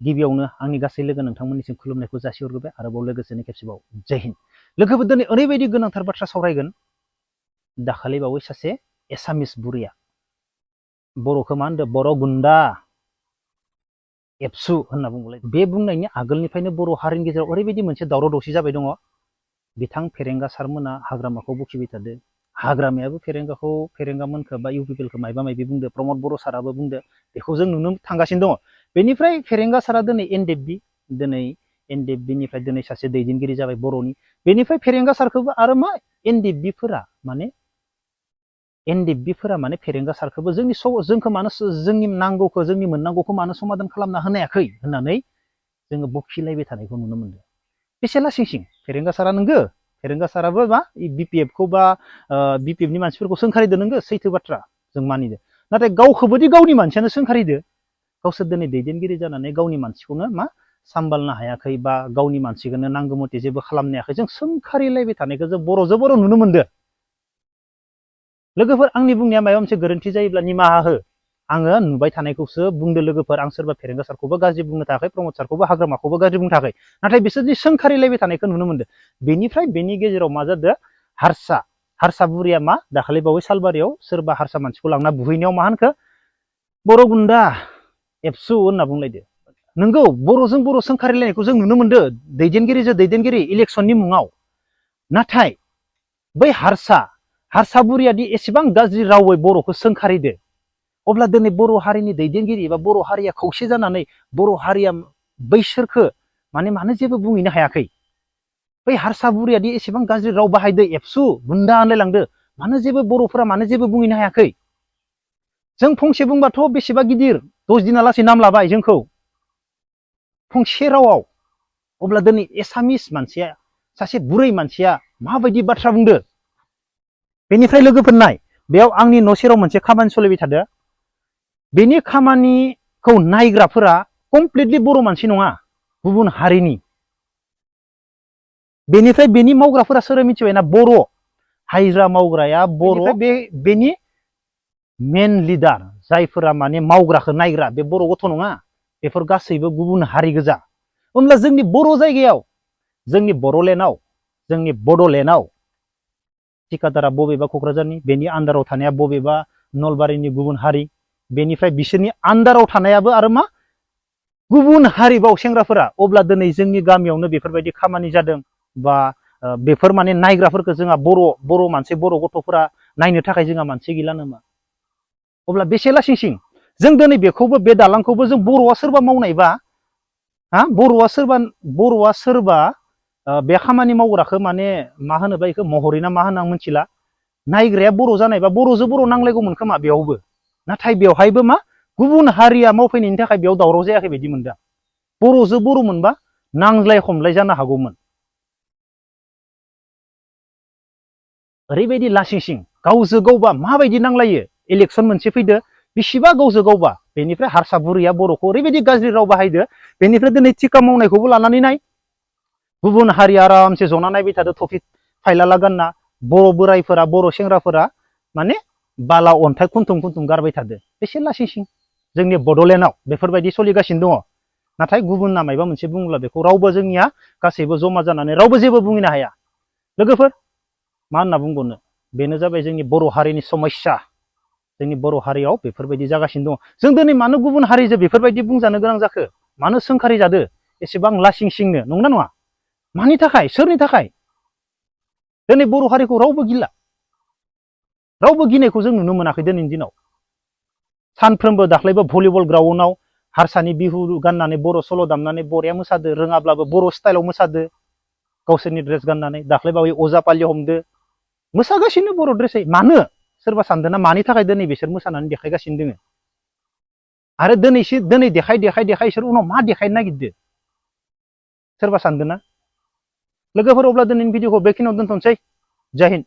गिबियावनो आंनि गासै लोगो नोंथांमोननिसिम खुलुमनायखौ जासिहरग्रोबाय आरोबाव लोगोसेनो खेबसेबाव जय हिन्द। लोगोफोर दिनै ओरैबायदि गोनांथार बाथ्रा सावरायगोन। दाखालि बावै सासे एसामिस बुरैया बर'खौ मा होनदों बर' गुन्दा एबसु होनना बुंबाय। बे बुंनायनि आगोलनिफ्रायनो बर' हारिनि गेजेराव ओरैबायदि मोनसे दावराव दावसि जाबाय दङ। बिथां फेरेंगा सारमोना हाग्रामाखौ बखिबाय थादो। हाग्रामायाबो फेरेंगामोनखौ बा इउपिपिएलखौ मायबा मायबि बुंदो। प्रमद बर' साराबो बुंदो। बेखौ जों नुनो थांगासिनो दङ। बेनिफ्राय फेरेंगा सारा दिनै एनडिएफबिनिफ्राय दिनै सासे दैदेनगिरि जाबाय बर'नि। बेनिफ्राय फेरेंगा सारखौबो आरो मा एनडिएफबिफोरा माने फेरेंगा सारखौबो जोंखौ मानो जोंनि नांगौखौ जोंनि मोननांगौखौ मानो समाधान खालामना होनायाखै होननानै जोङो बखिलायबाय थानायखौ नुनो मोनदों। बेसे लासिंसिं फेरेंगा सारा नोंगो फेरेंगा साराबो मा बिपिएफखौ बा बिपिएफनि मानसिफोरखौ सोंखारिदो नोंगो सैथो बाथ्रा जों मानिदो। नाथाय गावखौबोदि गावनि मानसियानो सोंखारिदो। गावसोर दिनै दैदेनगिरि जानानै गावनि मानसिखौनो मा सामबालनो हायाखै बा गावनि मानसिखौनो नांगौ मथे जेबो खालामनो हायाखै। जों सोंखारिलायबाय थानायखौ जों बर'जों बर' नुनो मोनदों। लोगोफोर आंनि बुंनाया माबा मोनसे गोरोन्थि जायोब्ला निमाहा हो। आङो नुबाय थानायखौसो बुंदो लोगोफोर। आं सोरबा फेरेंगा सारखौबो गाज्रि बुंनो थाखाय प्रमद सारखौबो हाग्रामाखौबो गाज्रि बुंनो थाखाय। नाथाय बिसोरनि सोंखारिलायबाय थानायखौ नुनो मोनदों। बेनिफ्राय बेनि गेजेराव मा जादों हारसा बुरिया मा दाखालि बावै सालबारियाव सोरबा हारसा मानसिखौ लांना बुहैनायाव मा होनखो बर' गुन्दा एबसु होनना बुंलायदो। नोंगौ बर'जों बर' सोंखारिलायनायखौ जों नुनो मोनदों दैदेनगिरिजों दैदेनगिरि इलेक्सननि मुङाव। नाथाय बै हारसा बुरियादि एसेबां गाज्रि रावै बर'खौ सोंखारिदो। अब्ला दिनै बर' हारिनि दैदेनगिरि एबा बर' हारिया खौसे जानानै बर' हारिया बैसोरखो मानो जेबो बुंहैनो हायाखै। बै हारसा बुरियादि एसेबां गाज्रि राव बाहायदो एबसु गुन्दा होनलायलांदो। बर'फोरा मानो जेबो बुंहैनो हायाखै। जों फंसे बुंबाथ' बेसेबा गिदिर 10 दिना लासै नाम लाबाय जोंखौ फंसे रावाव। अब्ला दिनै एसामिस मानसिया सासे बुरै मानसिया माबायदि बाथ्रा बुंदो। बेनिफ्राय लोगोफोर नाय बेयाव आंनि न' सेराव मोनसे खामानि सोलिबाय थादो। बेनि खामानिखौ नायग्राफोरा कमप्लिटलि बर' मानसि नङा, गुबुन हारिनि। बेनिफ्राय बेनि मावग्राफोरा सोर मिथिबायना बर'। हाजिरा मावग्राया बर'। बेनि मेन लिडार जायफोरा माने मावग्राखौ नायग्रा बे बर' गथ' नङा। बेफोर गासैबो गुबुन हारि गोजा। होमब्ला जोंनि बर' जायगायाव जोंनि बड'लेण्डआव थिकादारा बबेबा क'क्राझारनि, बेनि आन्दाराव थानाया बबेबा नलबारिनि गुबुन हारि, बेनिफ्राय बिसोरनि आन्दाराव थानायाबो आरो मा गुबुन हारिबाव सेंग्राफोरा। अब्ला दिनै जोंनि गामियावनो बेफोरबायदि खामानि जादों बा बेफोर माने नायग्राफोरखौ जोंहा बर' मानसि बर' गथ'फोरा नायनो थाखाय जोंहा मानसि गैला नामा। अब्ला बेसे लासिंसिं जों दिनै बेखौबो बे दालांखौबो जों बर'आ सोरबा मावनायबा बर'आ सोरबा बे खामानि मावग्राखौ माने मा होनोबा बेखौ महरै ना मा होनना मिथिला। नायग्राया बर' जानायबा बर'जों बर' नांलायगौमोन खोमा बेयावबो। नाथाय बेवहायबो मा गुबुन हारिया मावफैनायनि थाखाय बेयाव दावराव जायाखै बायदि मोनदों। बर'जों बर' मोनबा नांज्लाय खमलाय जानो हागौमोन। ओरैबायदि लासिंसिं गावजों गावबा माबायदि नांलायो। इलेक्सन मोनसे फैदो बेसेबा गावजों गावबा। बेनिफ्राय हारसा बुरैया बर'खौ ओरैबायदि गाज्रि राव बाहायदो। बेनिफ्राय दिनै टिका मावनायखौबो लानानै नाय। गुबुन हारिया आरामसे जना नायबाय थादो टफि फायलाला गानना। बर' बोराइफोरा बर' सेंग्राफोरा माने बाला अन्थाइ खुन्थुम गारबाय थादो। बेसे लासिंसिं जोंनि बड'लेण्डआव बेफोरबायदि सोलिगासिनो दङ। नाथाय गुबुनना मायबा मोनसे बुङोब्ला बेखौ रावबो जोंनिया गासैबो जमा जानानै रावबो जेबो बुंनो हाया। लोगोफोर मा होनना बुंबावनो, बेनो जाबाय जोंनि बर' हारिनि समस्या। जोंनि बर' हारियाव बेफोरबायदि जागासिनो दङ। जों दिनै मानो गुबुन हारिजों बेफोरबायदि बुंजानो गोनां जाखो, मानो सोंखारि जादो एसेबां लासिंसिंनो, नंना नङा? मानि थाखाय, सोरनि थाखाय? दिनै बर' हारिखौ रावबो गिला, रावबो गिनायखौ जों नुनो मोनाखै दिनैनि दिनाव। सानफ्रोमबो दाख्लैबो भलिबल ग्राउन्डआव हारसानि बिहु गाननानै बर' सल' दामनानै बरिया मोसादो, रोङाब्लाबो बर' स्टाइलाव मोसादो गावसोरनि ड्रेस गाननानै। दाख्लैबावै अजापालि हमदो मोसागासिनो बर' ड्रेसै। मानो सोरबा सानदोंना मानि थाखाय दिनै बिसोर मोसानानै देखायगासिनो दोङो? आरो दिनै देखाय बिसोर उनाव मा देखायनो नागिरदो सोरबा सानदोंना? लोगोफोर अब्ला दिनैनि भिडिअखौ बेखिनियाव दोनथ'नोसै। जय हिन्द।